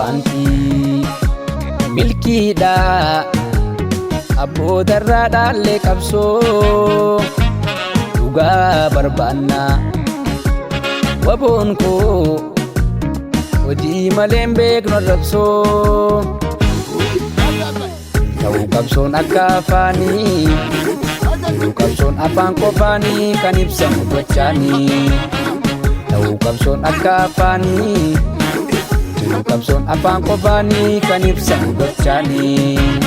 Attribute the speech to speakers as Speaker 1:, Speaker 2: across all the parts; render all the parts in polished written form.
Speaker 1: Faantii milkiidha, abbootarraa dhaallee qabsoo dhugaa barbaanna. Waboon koo hojii malee hin beeknu arrabsoo. Ta'uu qabsoon akka afaanii, ta'uu qabsoon afaan qofaanii kan ibsamu gochaanii. Ta'uu qabsoon akka afaanii, ta'uu qabsoon afaan qofaanii kan ibsamu gochaanii.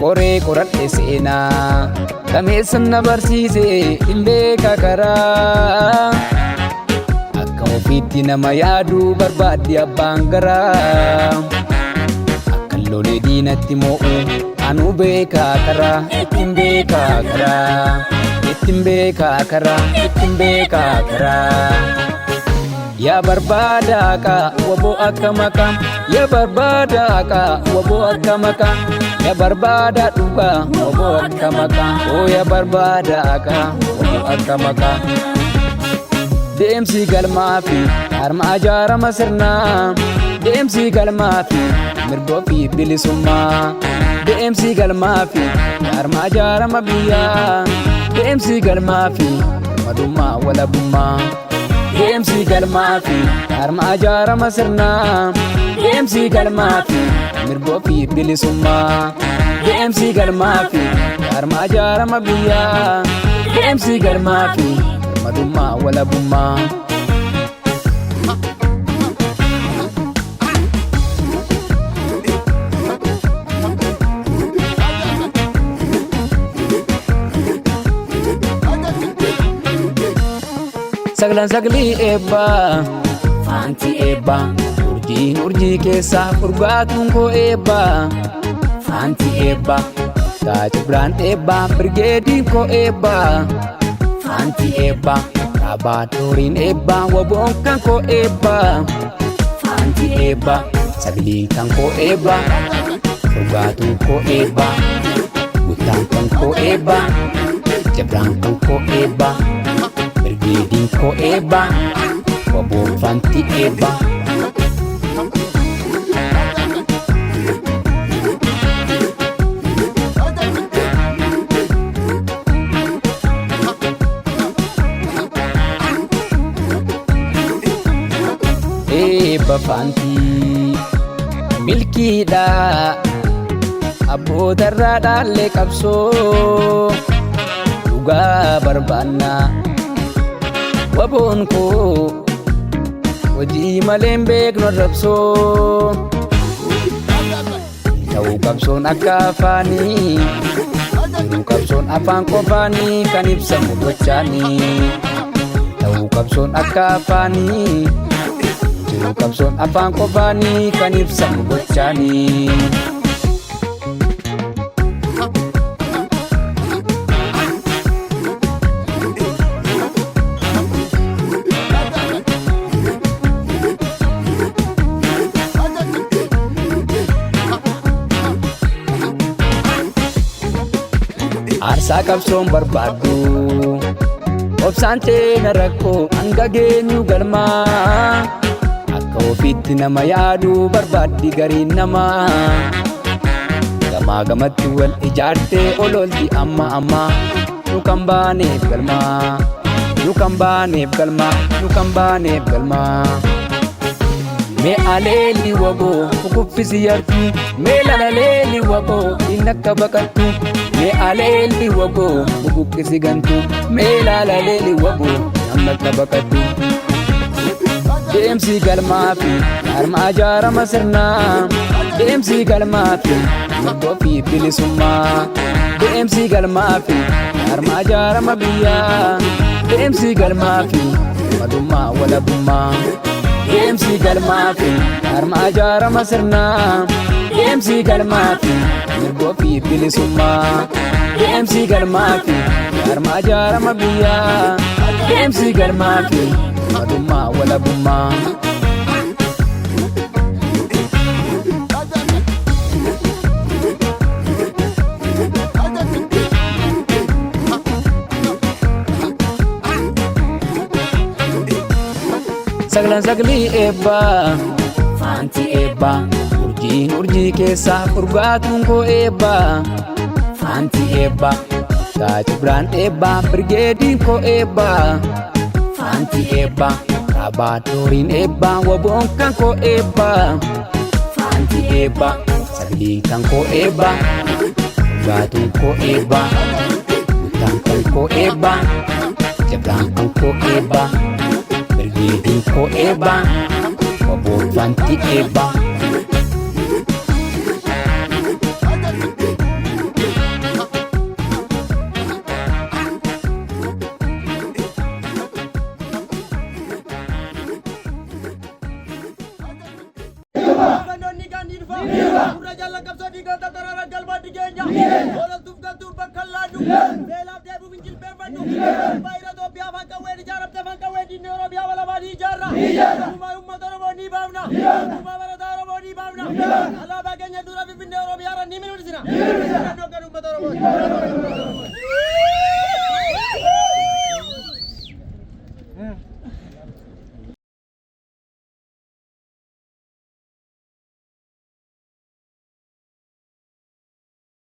Speaker 1: Qoree qoradhe seenaa gameessa na barsiise hin beeka karaa. Akka ofiitti nama yaaduu barbaaddi abbaan garaa. Akka lolee diinatti moo'u anuu beekaa karaa, ittiin beekaa karaa, ittiin beekaa karaa, ittiin beekaa karaa. Yaa barbaada haqaa waboo akka maqaa, yaa barbaada haqaa waboo akka maqaa, yaa barbaada dhugaa waboo akka maqaa, oo yaa barbaada haqaa waboo akka maqaa. Deemsi galmaa fi harma ijaarama sirnaa, deemsi galmaa fi mirgoo fi bilisummaa, deemsi galmaa fi harma ijaarama biyyaa, deemsi galmaa fi madummaa walabummaa. Deemsi galmaa fi harma ijaarama sirnaa, deemsi galmaa fi mirgoo fi bilisummaa, deemsi galmaa fi harma ijaarama biyyaa, deemsi galmaa fi madummaa walabummaa. Sagalan sagalii eebbaa, faanti eebbaa, urjiin urjii keessaa urgaatuun koo eebbaa, faanti eebbaa, taajibiraan eebbaa, birgeediin koo eebbaa, faanti eebbaa, kaabaadoriin eebbaa, waboon kan koo eebbaa, faanti eebbaa, sagaliin kan koo eebbaa, urgaatuun koo eebbaa, guutaan kan koo eebbaa, jabraan kan koo eebbaa. Birgeediin koo eebbaa, waboon faanti eebbaa. Eebba faantii milkiidha, abbootarraa dhaallee qabsoo dhugaa barbaanna. Waboon koo hojii malee hin beeknu arrabsoo. Ta'uu qabsoon akka afaanii, ta'uu qabsoon afaan qofaanii kan ibsamu gochaanii. Ta'uu qabsoon akka afaanii, ta'uu qabsoon afaan qofaanii kan ibsamu gochaanii. Aarsaa qabsoon barbaaddu obsaan ceena rakkoo hanga geenyu galmaa. Akka ofiitti nama yaaduu barbaaddi gariin namaa. Gamaa gamatti wal ijaartee ololti amma amma, nu kan baaneef galmaa, nu kan baaneef galmaa, nu kan baaneef galmaa. Mee aleeli waboo kukuffisi yartu, mee lalaleeli waboo inni akka baqattu, mee aleeli waboo bubuqqisi gantu, mee lalaleeli waboo namni akka baqattu. Deemsi galmaa fi harma ijaarama sirnaa, deemsi galmaa fi mirgoo fi bilisummaa, deemsi galmaa fi harma ijaarama biyyaa, deemsi galmaa fi madummaa walabummaa. Deemsi galmaa fi harma ijaarama sirnaa, deemsi galmaa fi mirgoo fi bilisummaa, deemsi galmaa fi harma ijaarama biyyaa, deemsi galmaa fi Birmadummaa walabummaa. Sagalan sagalii eebbaa faanti eebbaa urjiin urjii keessaa furgaatuun koo eebbaa faanti eebbaa taaci biraan eebbaa birgeediin koo eebbaa faanti eebbaa kaabaa dooriin eebbaa waboon kan koo eebbaa faanti eebbaa sagaliin kan koo eebbaa furgaatuun koo eebbaa buttaan kan koo eebbaa jabraan kan koo eebbaa. Birgeediin koo eebbaa waboon faanti eebbaa.
Speaker 2: Gandoonni kan ni dhufa. Gurra jaallan qabsoo diigota dararan galmaan ni geenya. Oolaltuuf galtuuf bakka hin laannu. Beelaaf deebiif hin jilbeenfannu. Baay'ina Itoophiyaa afaan qawween ijaaramte afaan qawween diinni Oromiyaa walabaa ni ijaarra. Gumaa uummata Oromoo ni baafna. Gumaa barataa Oromoo ni baafna. Alaabaa keenya dura Finfinnee Oromiyaa irra ni mirmirsina. Filannoo kan uummata Oromooti.